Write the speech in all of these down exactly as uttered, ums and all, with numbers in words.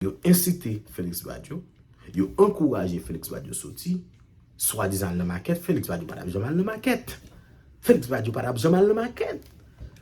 Yo ensite Félix Badio, yo ankouraje Félix Badio soti, swadizan al nan makèt, Félix Badio pa t ap janm al nan makèt. Félix Badio pa t ap janm al nan makèt.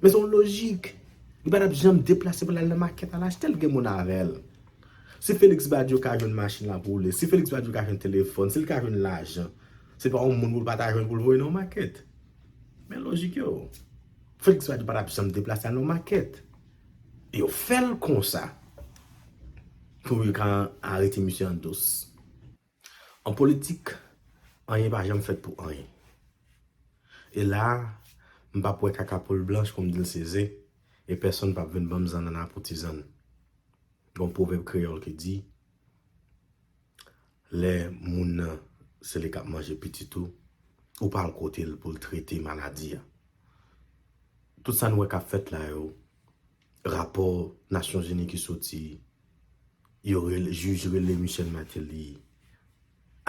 Men se yon lojik. Li pa t ap janm deplase pou l al nan makèt al achte l, gen moun avè l. Si Félix Badio ka jwenn machin l ap woule, si Félix Badio ka jwenn telefòn, si l ka jwenn lajan, se pa yon moun pou l pa ta jwenn pou l voye nan yon makèt. Men lojik yo. Félix Badio pa t ap janm deplase al nan yon makèt. Yo fè l konsa pou yo ka arete misye an dous. An politik, anyen pa janm fèt pou anyen. E la, m p ap wè kaka poul blanch pou m di l se ze, e pèsonn p ap vin ban m zannanna pou ti zann. Gen yon pwovèb kreyòl ki di, lè moun nan se li k ap manje pitit ou, ou pa al kote l pou l trete maladi a. Tout sa nou wè k ap fèt la yo, rapò Nasyonzini ki soti, yo rele, jij rele Michel Martelly,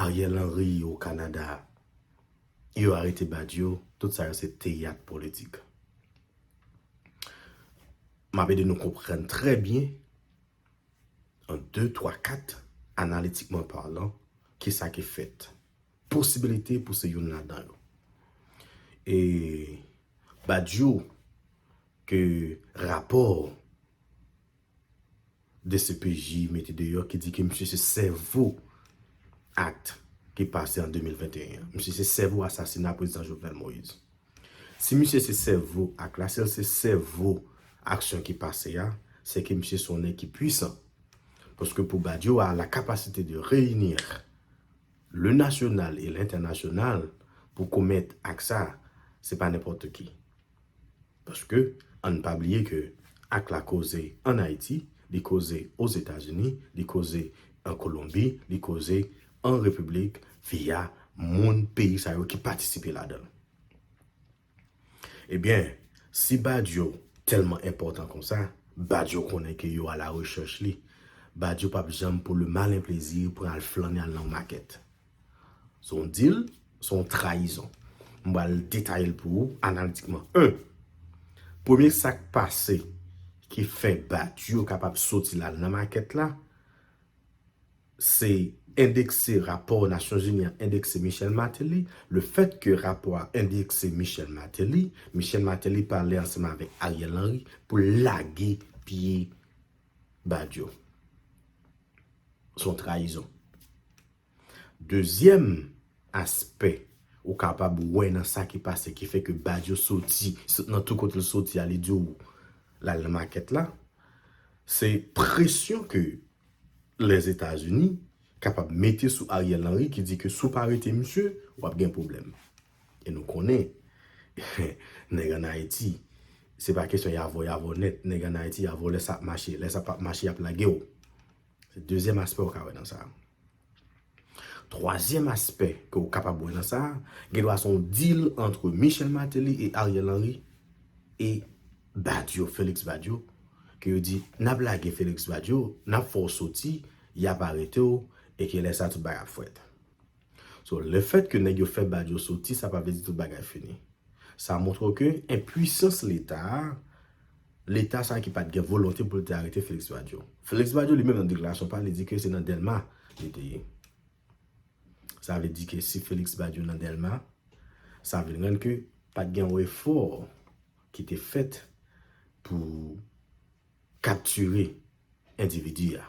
Ariel Henry o Kanada, yo arete Badio, tout sa yo se teyat politik. M ap ede nou konprann trè byen, an de, twa, kat, analitikman palan, kisa ki fèt. Posibilite pou se youn ladan yo. E Badio ke rapò D C P J mete deyò ki di ke misye se sèvo akt ki pase an de mil venteyen an. Misye se sèvo asasina prezidan Jovenel Moïse. Si misye se sèvo ak la, si l se sèvo aksyon ki pase a, se ke misye se yon nèg ki pwisan. Paske pou Badio a la capacité de réunir le national et l'international pou komèt ak sa, se pa nenpòt ki. Paske, ann pa bliye ke ak la koze ann Ayiti, li koze Ozetazini, li koze an Kolonbi, li koze an Repiblik via moun peyi sa yo ki patisipe ladan l. Ebyen, si Badio tèlman enpòtan konsa, Badio konnen ke yo a la rechèch li. Badio p ap janm pou le malin plaisir pran al flannen al nan yon makèt. Se yon dil, se yon trayizon. M pral detaye l pou ou analitikman. En, premye sa k pase ki fè Badio kapab soti la nan makèt la, se endekse rapò Nasyonzini an endekse Michel Martelly. Le fèt ke rapò a endekse Michel Martelly, Michel Martelly pale ansanm avèk Ariel Henry pou lage pye Badio. Se yon trayizon. Dezyèm aspè ou kapab wè nan sa ki pase ki fè ke Badio soti, sot nan tout kote l soti a, li di w l al nan makèt la, se presyon ke Lèzetazini kapab mete sou Ariel Henry ki di ke si w pa rete misye, w ap gen pwoblèm. E nou konnen, nèg ann Ayiti, se pa kesyon y a vòlè, y a vòlè nèt. Nèg ann Ayiti, y a vòlè sa ap mache. Lè sa p ap mache, y ap lage w. Se dezyèm aspè w ka wè nan sa. Twazyèm aspè ke w kapab wè nan sa, gen dwa se yon dil ant Michel Martelly e Ariel Henry e Badio, Félix Badio, ke yo di, n ap lage Félix Badio, n ap fè w soti, y ap arete w, e ke lè sa tout bagay ap fèt. So, le fèt ke nèg yo fè Badio soti, sa pa vle di tout bagay fini. Sa montre w ke enpwisans Leta a, Leta sa ki pa t gen volonte pou l te arete Félix Badio. Félix Badio li menm nan deklarasyon pa l, li di ke se nan Dèlma li te ye. Sa vle di ke si Félix Badio nan Dèlma, sa vin rann ke pa t gen yon efò ki te fèt pou kaptire endividi a.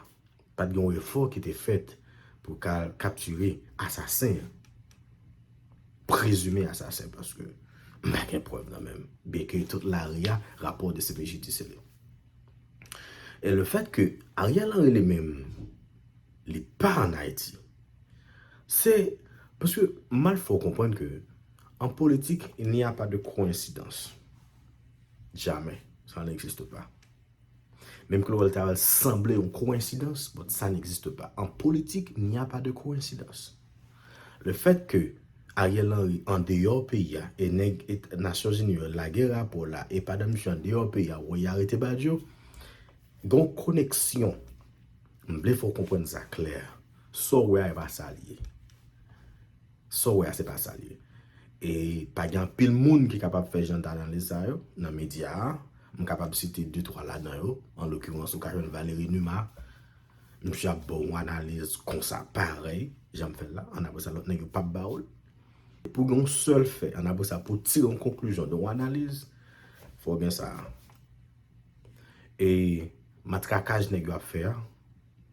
Pa t gen yon efò ki te fèt pou ka kaptire asasen an. Prezime asasen, paske m pa gen prèv nan men m. Byenke tout lari a, rapò D C P J di se li. E le fèt ke Ariel Henry li menm, li pa ann Ayiti, se paske m al fè w konprann ke an politik, il n'y a pas de coïncidence. Jamais. Ça n'existe pas. Menm ke lè w wè l ta sanble yon koyensidans, but ça n'existe pas. An politik, il n'y a pas de coïncidence. Le fèt ke Ariel Henry andeyò peyi a, e nèg et-, Nasyonzini yo lage rapò la, e pandan misye andeyò peyi a, wè y arete Badio, gen yon koneksyon. M vle fè w konprann sa klè. Sa w wè a, e pa sa l ye. Sa w wè a, se pa sa l ye. E pa gen anpil moun ki kapab fè jan d analiz sa yo nan medya a. M kapab site de twa ladan yo. An lokirans, ou ka jwenn Valérie Numa. Misye ap ba w yon analiz konsa parèy jan m fè l la, ann apre sa lòt nèg yo p ap ba w l. Pou gen yon sèl fè, ann apre sa pou w tire yon konklizyon de yon analiz, fò w gen sa. E matrakaj nèg yo ap fè a,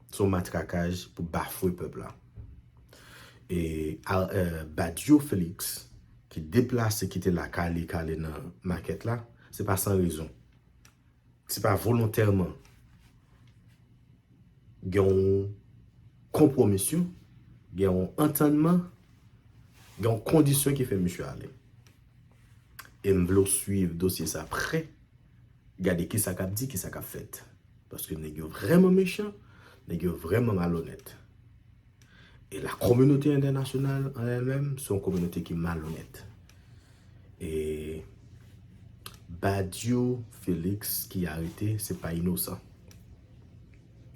se yon matrakaj pou bafwe pèp la. E a, e, Badio Felix, ki deplase kite lakay li, k ale nan makèt la, se pa san rezon. Se pa volontèman. Gen yon konpwomisyon, gen yon antannman, gen yon kondisyon ki fè misye ale. E m vle w swiv dosye sa prè, gade kisa k ap di, kisa k ap fèt. Paske nèg yo vrèman mechan, nèg yo vrèman malonèt. E la kominote entènasyonal an èlmenm, se yon kominote ki malonèt. E Badio Felix ki arete, se pa inosan.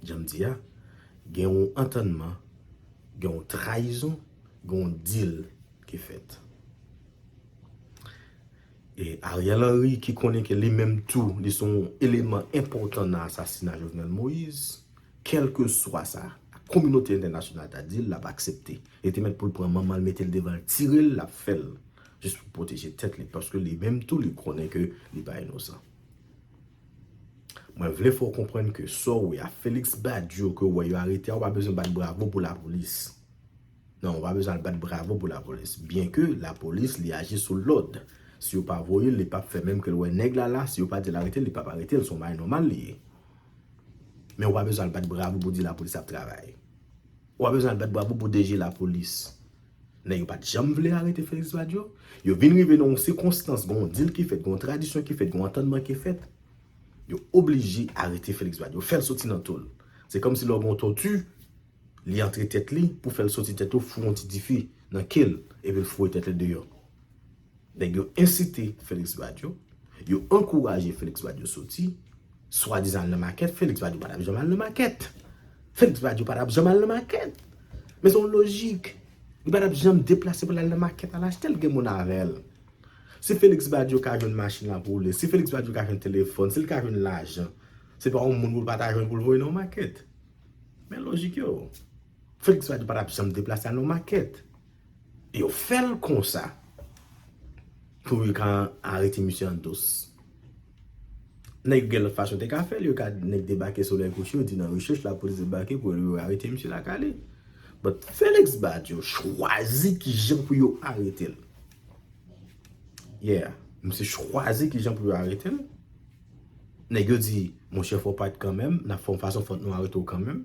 Jan m di a, gen yon antannman, gen yon trayizon, gen yon dil ki fèt. E Ariel Henry ki konnen ke li menm tou, li se yon eleman enpòtan nan asasina Jovenel Moïse, kèlkeswa sa kominote entènasyonal ta di l, l ap aksepte. Li te mèt pou l pran manman l, mete l devan l, tire l, l ap fè l. Jis pou pwoteje tèt li, paske li menm tou, li konnen ke li pa inosan. Mwen vle fè w konprann ke sa w wè a Felix Badio ke w wè yo arete a, ou pa bezwen bat bravo pou lapolis. Non, ou pa bezwen al bat bravo pou lapolis. Byenke lapolis, li aji sou lòd. Si yo pa voye l, li p ap fè menm ke l wè nèg la la, si yo pa di l arete l, li p ap arete l, se yon bagay nòmal li ye. Men ou pa bezwen al bat bravo pou di lapolis ap travay. Ou pa bezwen al bat bravo pou D G lapolis. Nèg yo pa t janm vle arete Felix Badio. Yo vin rive nan yon sikonstans, gen yon dil ki fèt, gen yon tradisyon ki fèt, gen yon antannman ki fèt. Yo oblije arete Felix Badio, fè l soti nan tou l. Se kòmsi lè w gen yon tòti, li antre tèt li, pou fè l soti tèt ou, foure yon ti dife nan ke l, epi l foure tèt li deyò. Nèg yo ensite Felix Badio, yo ankouraje Felix Badio soti, swadizan al nan makèt, Felix Badio pa t ap janm al nan makèt. Felix Badio pa t ap janm al nan makèt. Men se yon lojik. Li pa t ap janm deplase pou l al nan makèt al achte l, gen moun avè l. Si Felix Badio ka jwenn machin la pou woule, si Felix Badio ka jwenn telefòn, si l ka jwenn lajan, se pa yon moun pou l pa ta jwenn pou l voye nan yon makèt. Men lojik yo. Felix Badio pa t ap janm deplase al nan yon makèt. Yo fè l konsa pou yo ka arete misye an dous. Nèg gen lòt fason te ka fè l, yo ka nèg debake Solèy Kouche, yo di nan rechèch lapolis debake pou yo arete misye lakay li. But Felix Badio chwazi kijan pou yo arete l. Yeah, misye chwazi kijan pou yo arete l. Nèg yo di, monchè, fò w pa t kanmenm, n ap fè yon fason, fòk nou arete w kanmenm.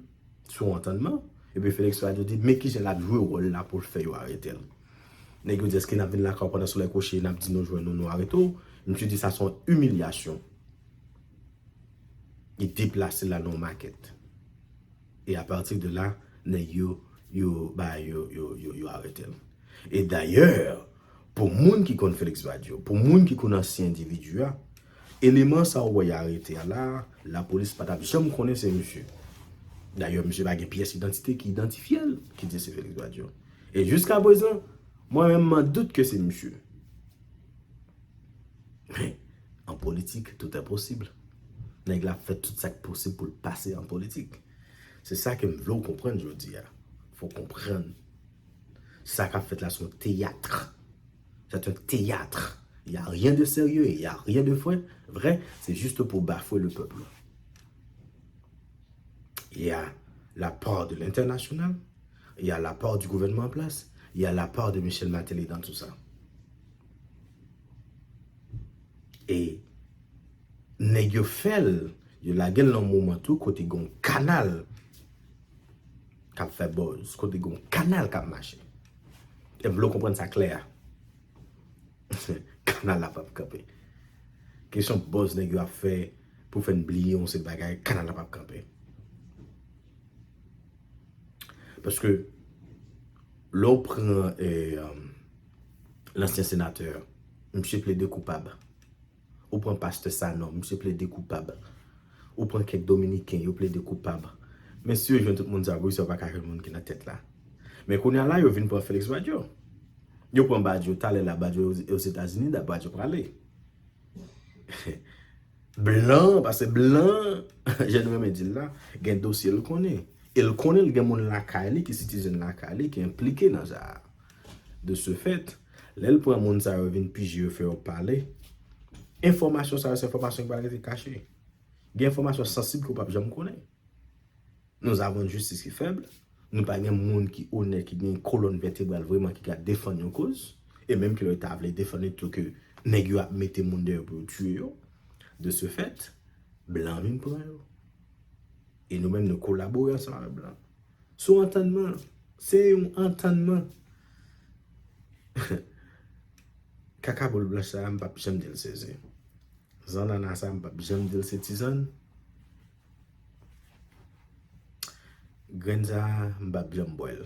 Sou antannman. Epi Felix Badio di, men kijan l ap jwe wòl la pou l fè yo arete l. Nèg yo di, èske n ap vin lakay w pandan Solèy Kouche, n ap di nou jwenn ou, nou arete w? Misye di sa se yon imilyasyon. Li deplase l al nan yon makèt. E apati de la, nèg yo, yo, ba, yo, yo, yo, yo arete l. E dayè, pou moun ki konn Felix Badio, pou moun ki konn ansyen endividi a, eleman sa w wè y arete a la, lapolis pa t ap janm konnen se misye. Dayè, misye pa gen pyès idantite ki idantifye l, ki di se Felix Badio. E jiska prezan, mwen menm, m an dout ke se misye. Men, an politik, tout est possible. Nèg la ap fè tout sa k posib pou l pase an politik. Se sa ke m vle w konprann jodi a. Fò w konprann. Sa k ap fèt la, se yon teyat. C'est un théâtre. Il y a rien de sérieux, il y a rien de vrai. Vrai, c'est juste pour bafouer le peuple. Il y a la part de l'international, il y a la part du gouvernement en place, il y a la part de Michel Martelly dans tout ça. E nèg yo fè l, yo lage l nan yon moman tou kote gen yon kanal k ap fè buzz, kote gen yon kanal k ap mache. E m vle w konprann sa klè a. Kanal la p ap kanpe. Kesyon buzz nèg yo ap fè pou fè n bliye yon seri bagay, kanal la p ap kanpe. Paske lè w pran, eh, um, lansyen senatè, misye plede koupab. Ou pran pastè Sanon, misye plede koupab. Ou pran kèk dominiken, yo plede koupab. Men si yo jwenn tout moun sa, poukisa yo pa ka jwenn moun ki nan tèt la? Men kounye a la, yo vin pran Felix Badio. Yo pran Badio, talè la, Badio Ozetazini, da Badio prale. Blan, paske blan, jan nou renmen di l la, gen dosye l konnen. E l konnen l gen moun lakay li ki citizen lakay li ki enplike nan sa a. De ce fait, lè l pran moun sa yo vin pije yo fè yo pale, enfòmasyon sa yo se enfòmasyon ki pral rete kache. Gen enfòmasyon sansib ke w p ap janm konnen. Nous avons une justice ki fèb. Nou pa gen moun ki onèt, ki gen kolòn vètebral vreman ki ka defann yon koz. E menm ke lè yo ta vle defann li tou ke nèg yo ap mete moun dèyè pou yo tiye yo. De ce fait, blan vin pran yo. E nou menm nou kolabore ansanm avèk blan. Se yon antannman. Se yon antannman. Kaka boul blanch sa a, m p ap janm di l sezi. Zannanna sa a, m p ap janm di l se ti zann. Grenn sa a, m p ap janm bwè l.